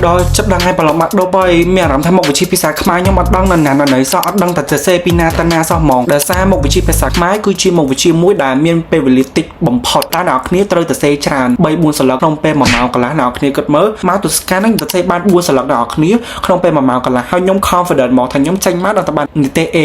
ដល់ចិត្តដល់ថ្ងៃប្រឡងបាក់ឌុបហើយមានអារម្មណ៍ថាមុខវិជ្ជាភាសាខ្មែរខ្ញុំអត់ដឹងនៅណានៅណីសោះអត់ដឹងតែសរសេរពីណាទៅណាសោះហ្មងដោយសារមុខវិជ្ជាភាសាខ្មែរគឺជាមុខវិជ្ជាមួយដែលមានពេលវេលាតិចបំផុតតែអ្នកគ្នាត្រូវសរសេរច្រើន3 4សន្លឹកក្នុងពេល1ម៉ោងកន្លះអ្នកគ្នាគិតមើលមកទស្សកាហ្នឹងសរសេរបាន4សន្លឹកអ្នកគ្នាក្នុងពេល1ម៉ោងកន្លះហើយខ្ញុំ confident មកថាខ្ញុំចេញមកដល់តែបាននិទ្ទេស A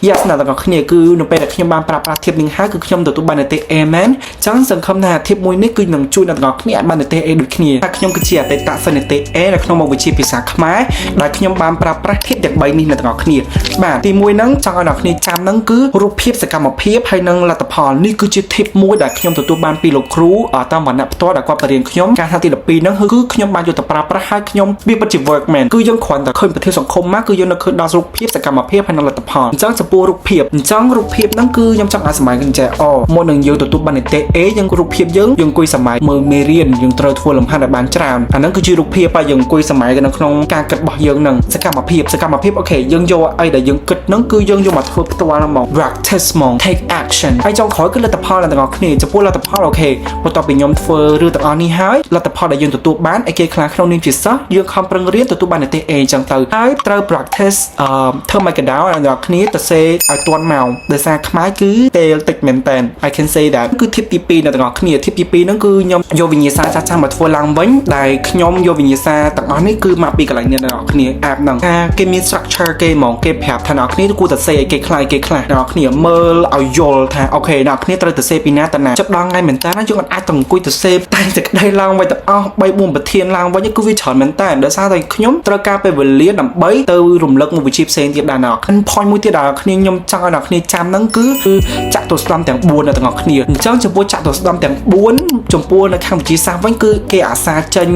Yes អ្នកទាំងអស់គ្នាគឺនៅពេលដែលខ្ញុំបានប្រើប្រាស់ tip នេះហើយគឺខ្ញុំទទួលបាននិទ្ទេស A មែនចឹងសង្ឃឹមថា tip មួយនេះគឺនឹងជួយអ្នកទាំងអស់គ្នាឲ្យបាននិទ្ទេស A ដូចគ្នាតែខ្ញុំគឺជាអតីតសិស្សនិទ្ទេស A នៅក្នុងមុខវិជ្ជាភាសាខ្មែរដែលខ្ញុំបានប្រើប្រាស់ tip ទាំង3នេះអ្នកទាំងអស់គ្នាបាទទីមួយហ្នឹងចង់ឲ្យអ្នកគ្នាចាំហ្នឹងគឺរូបភាពសកម្មភាពហើយនិងលទ្ធផលនេះគឺជា tip មួយដែលខ្ញុំទទួលបានពីលោកគ្រូតាមវណ្ណៈផ្ទាល់ដែលគាត់បរៀនខ្ញុំការថាទី12ហ្នឹងគឺខ្ញុំបានយកទៅប្រើប្រាស់ហើយខ្ញុំវាពិតជា work មែនគឺយើងគ្រាន់តែឃើញប្រធានសង្គមមកគឺយើងនៅឃើញដល់រូបភាពសកម្មភាពហើយនិងលទ្ធផលអញ្ចឹងចំពោះរូបភាពអញ្ចឹងរូបភាពហ្នឹងគឺខ្ញុំចង់ឲ្យសម័យកញ្ចែអូមុននឹងយើងទទួលបាននិទ្ទេស A យើងរូបភាពយើងយើងអង្គុយសម័យមើលមេរៀនយើងត្រូវធ្វើលំហាត់ឲ្យបានច្រើនអាហ្នឹងគឺជារូបភាពហើយយើងអង្គុយសម័យនៅក្នុងការគិតរបស់យើងហ្នឹងសកម្មភាពសកម្មភាព okay យើងយកអីដែលយើងគិតហ្នឹងគឺយើងយកមកធ្វើផ្ទាល់ហ្នឹងមក practice ហ្មង take action ហើយចុងក្រោយគឺលទ្ធផលអ្នកទាំងអស់គ្នាចំពោះលទ្ធផល okay បន្ទាប់ពីខ្ញុំធ្វើរឿងទាំងអស់នេះហើយលទ្ធផលដែលយើងទទួលបានអីគេខ្លះក្នុងនាមជាសិស្សយើងខំប្រឹងរៀនទទួលបាននិទ្ទេស A អញ្ចឹងទៅហើយត្រូវ practice អឺធ្វើមកកដៅឲ្យអ្នកគ្នាទៅសេឲ្យទាន់ម៉ោងដោយសារខ្មែរគឺពេលតិចមែនតើ I can say that គឺ tip ទី2អ្នកទាំងអស់គ្នា tip ទី2ហ្នឹងគឺខ្ញុំយកវិញ្ញាសាចាស់ៗមកធ្វើឡើងវិញដែលខ្ញុំយកវិញ្ញាសាទាំងអស់នេះគឺមកពីកន្លែងនេះអ្នកទាំងអស់គ្នា app ហ្នឹងថាគេមាន structure គេហ្មងគេប្រាប់ថាអ្នកគ្នាគួរតែសេអីគេខ្លះគេខ្លះអ្នកគ្នាមើលឲ្យយល់ថា okay អ្នកគ្នាត្រូវទៅសេពីណាទៅណាចាប់ដល់ថ្ងៃមែនតើយើងអត់អាចទៅអង្គុយទៅសេតែសេចក្តីឡើងវិញទាំងអស់3 4ប្រធានឡើងវិញគឺវាច្រើនមែនតើដោយសារតែខ្ញុំត្រូវការពេលវេលាដើម្បីទៅរំលឹកមុខវិជ្ជាផ្សេងទៀតដែរអ្នកគ្នា point មួយទៀតដែលគ្នាខ្ញុំចង់ឲ្យអ្នកគ្នាចាំហ្នឹងគឺគឺចាក់ទស្ដំទាំង4អ្នកទាំងអស់គ្នាអញ្ចឹងចំពោះចាក់ទស្ដំទាំង4ចំពោះនៅខាងវិទ្យាសាស្ត្រវិញគឺគេអាសាចេញ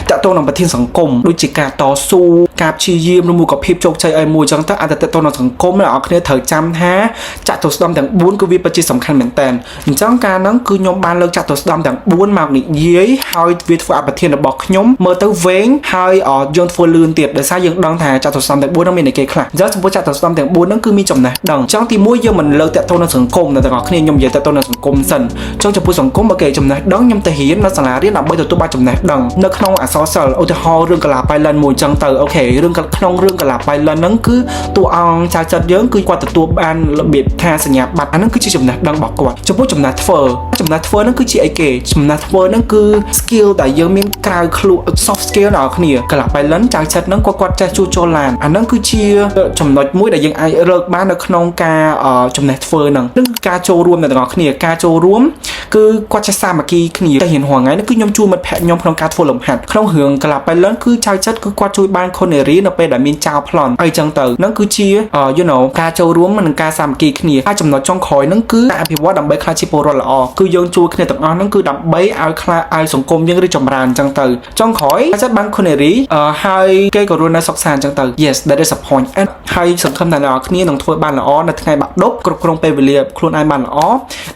ទាក់ទងនឹងប្រធានសង្គមដូចជាការតស៊ូការព្យាយាមឬមួយក៏ភាពជោគជ័យអីមួយអញ្ចឹងទៅអាចតែទាក់ទងនឹងសង្គមអ្នកនរគ្នាត្រូវចាំថាចាក់ទស្ដំទាំង4គឺវាពិតជាសំខាន់មែនតើអញ្ចឹងការហ្នឹងគឺខ្ញុំបានលើកចាក់ទស្ដំទាំង4មកនិយាយហើយវាធ្វើឲ្យប្រធានរបស់ខ្ញុំមើលទៅវែងហើយយើងធ្វើលឿនទៀតដោយសារយើងដឹងថាចាក់ទស្ដំទាំង4ហ្នឹងមានអីគេខ្លះអញ្ចឹងចំពោះចាក់ទស្ដំទាំង4ហ្នឹងគឺមានចំណេះដឹងអញ្ចឹងទី1យើងមិនលើកទាក់ទងនឹងសង្គមអ្នកទាំងអស់គ្នាខ្ញុំនិយាយទាក់ទងនឹងសង្គមសិនអញ្ចឹងចំពោះសង្គម okay ចំណេះដឹងខ្ញុំទៅរៀននៅសាលារៀនដើម្បីទទួលបានចំណេះដឹងនៅក្នុងអក្សរសិល្ប៍ឧទាហរណ៍រឿងកលាបៃលិនមួយអញ្ចឹងទៅ okay រឿងក្នុងរឿងកលាបៃលិនហ្នឹងគឺតួអង្គចៅចិត្តយើងគឺគាត់ទទួលបានរបៀបថាសញ្ញាបត្រអាហ្នឹងគឺជាចំណេះដឹងរបស់គាត់ចំពោះចំណេះធ្វើចំណេះធ្វើហ្នឹងគឺជាអីគេចំណេះធ្វើហ្នឹងគឺ skill ដែលយើងមានក្រៅខ្លួន soft skill ដល់គ្នាកលាបៃលិនចៅចិត្តហ្នឹងគាត់គាត់ចេះជួសជុលឡានអាហ្នឹងគឺជាចំណុចមួយដែលយើងអាចរើកបាននៅក្នុងការចំណេះធ្វើហ្នឹងនឹងការចូលរួមអ្នកទាំងអស់គ្នាការចូលរួមគឺគាត់ចេះសាមគ្គីគ្នាតែរៀនរាល់ថ្ងៃនេះគឺខ្ញុំជួយមិត្តភក្តិខ្ញុំក្នុងការធ្វើលំហាត់ក្នុងរឿងកលាបៃលិនគឺចៅចិត្តគឺគាត់ជួយបានខុននារីនៅពេលដែលមានចៅប្លន់អីចឹងទៅហ្នឹងគឺជា ការចូលរួមនិងការសាមគ្គីគ្នាហើយចំណុចចុងក្រោយហ្នឹងគឺការអភិវឌ្ឍដើម្បីក្លាយជាពលរដ្ឋល្អគឺយើងជួយគ្នាទាំងអស់ហ្នឹងគឺដើម្បីឲ្យខ្លាឲ្យសង្គមយើងរីកចម្រើនចឹងទៅចុងក្រោយចិត្តបានខុននារីហើយគេក៏រស់នៅសុខសាន្តចឹងទៅ Yes, that is a point and ហើយសង្ឃឹមថាអ្នកនរគ្នានឹងធ្វើបានល្អនៅថ្ងៃបាក់ឌុបគ្រប់គ្រងពេលវេលាខ្លួនឯងបានល្អ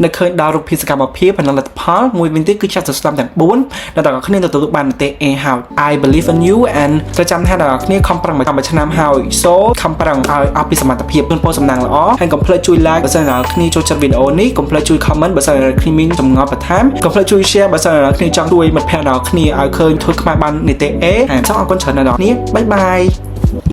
នៅឃើញដល់រូបភាពសកម្មភាពនិងលទ្ធផលមួយវិញទៀតគឺចាត់ស្ដាំទាំង4ដែលអ្នកនរគ្នានឹងទទួលបាននិទ្ទេស A ហើយ I believe in you and ត្រូវចាំថាអ្នកនរគ្នាខំប្រឹងមកមួយឆ្នាំហើយ so ខំប្រឹងឲ្យអស់ពីសមត្ថភាពជូនពរសំណាងល្អហើយកុំភ្លេចជួយ like បើសិនអ្នកនរគ្នាចូលចិត្តវីដេអូនេះកុំភ្លេចជួយ comment បើសិនអ្នកនរគ្នាមានចម្ងល់បន្ថែមកុំភ្លេចជួយ share បើសិនអ្នកនរគ្នាចង់ជួយមិត្តភ័ក្តិអ្នកនរគ្នាឲ្យឃើញធ្វើខ្មែរបាននិទ្ទេស A ហើយចង់អរគុណច្រើនអ្នកនរគ្នា bye bye.